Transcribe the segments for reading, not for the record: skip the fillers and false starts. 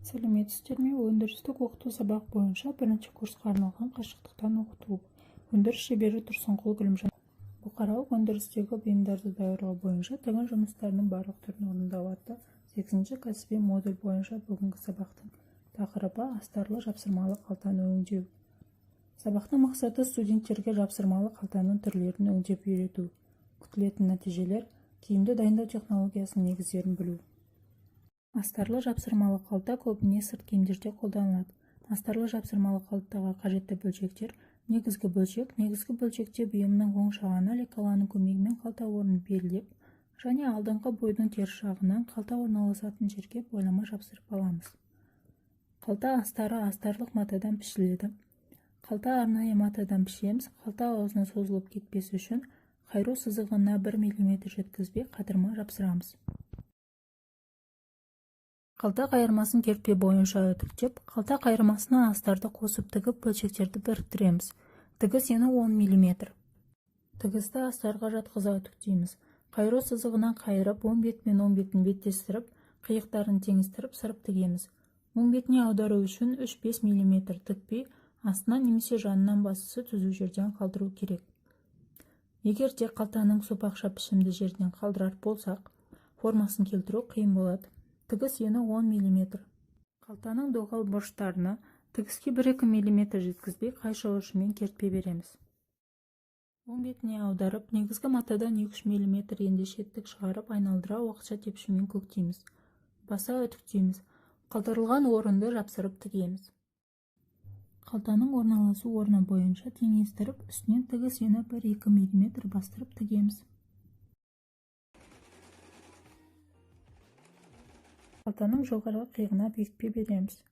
Сәлеметсіздер ме? Өндірістік оқыту сабақ бойынша бірінші курсқа арналған қашықтықтан оқыту. Өндіріс шебері Тұрсынқұл Гүлімжан. Бұқаралық өндірістегі бұйымдарды даярлау бойынша тігін жұмыстарының барлық түрін орындау атты 8-ші кәсіби модуль бойынша бүгінгі сабақтың тақырыбы астарлы жапсырмалы қалтаны өңдеу. Сабақтың мақсаты студенттерге жапсырмалы қалтаның түрлерін өңдеп үйрету. Күтілетін нәтижелер киімді дайындау технологиясының негіздерін білу. Астарлы жапсырмалы қалта көбіне сырт киімдерде қолданылады. Астарлы жапсырмалы қалтаға қажетті бөлшектер: негізгі бөлшек. Негізгі бөлшекте бұйымның оң жағына лекаланың көмегімен қалта орнын белгілеп және алдыңғы бойдың теріс жағынан қалта орналасатын жерге бойлама жапсырып аламыз. Қалта астары астарлық матадан пішіледі. Қалта арнайы матадан пішеміз. Қалта аузына созылып кетпес үшін қайыру сызығына 1 мм жеткізбей қатырма жапсырамыз. Қалта қайырмасын кертпе бойынша үтіктеп, қалта қайырмасына астарды қосып тігіп, бөлшектерді біріктіреміз. Тігіс ені 10 мм. Тігісті астарға жатқыза үтіктейміз. Қайыру сызығынан қайырып, оң бетімен оң бетін беттестіріп, қиықтарын теңестіріп сырып тігеміз. Оң бетіне аудару үшін 3-5 мм тікпей, астынан немесе жанынан басысы түзу жерден қалдыру керек. Егер де қалтаның сопақша пішімді жерінен қалдырар болсақ, формасын келтіру қиын болады. Тігіс ені 10 мм. Қалтаның доғал бұрыштарына тігіске 1-2 мм жеткізбей қайшы ұшымен кертпе береміз. Оң бетіне аударып, негізгі матадан 2-3 мм енді шеттік шығарып, айналдыра уақытша тепшімен көктейміз. Баса үтіктейміз. Қалдырылған орынды жапсырып тігеміз. Қалтаның орналасу орны бойынша теңестіріп, үстінен тігіс ені 1-2 мм бастырып тігеміз. Қалтаның жоғарғы қиығына бекітпе береміз.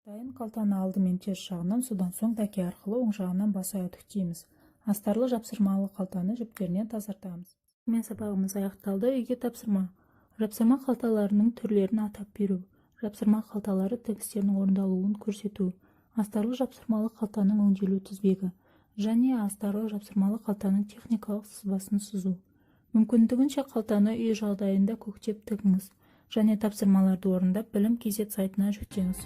Дайын қалтаны алдымен теріс жағынан, содан соң дәке арқылы оң жағынан баса үтіктейміз. Астарлы жапсырмалы қалтаны жіптерінен тазартамыз. Мен сабағымыз аяқталды. Үйге тапсырма. Жапсырма қалталарының түрлерін атап беру. Жапсырма қалталары тігістерінің орындалуын көрсету. Астарлы жапсырмалы қалтаның өңделу тізбегі және астарлы жапсырмалы қалтаның техникалық сызбасын сызу. Мүмкіндігінше қалтаны үй жағдайында көктеп тігіңіз және тапсырмаларды орындап Білім.kz сайтына жүктеңіз.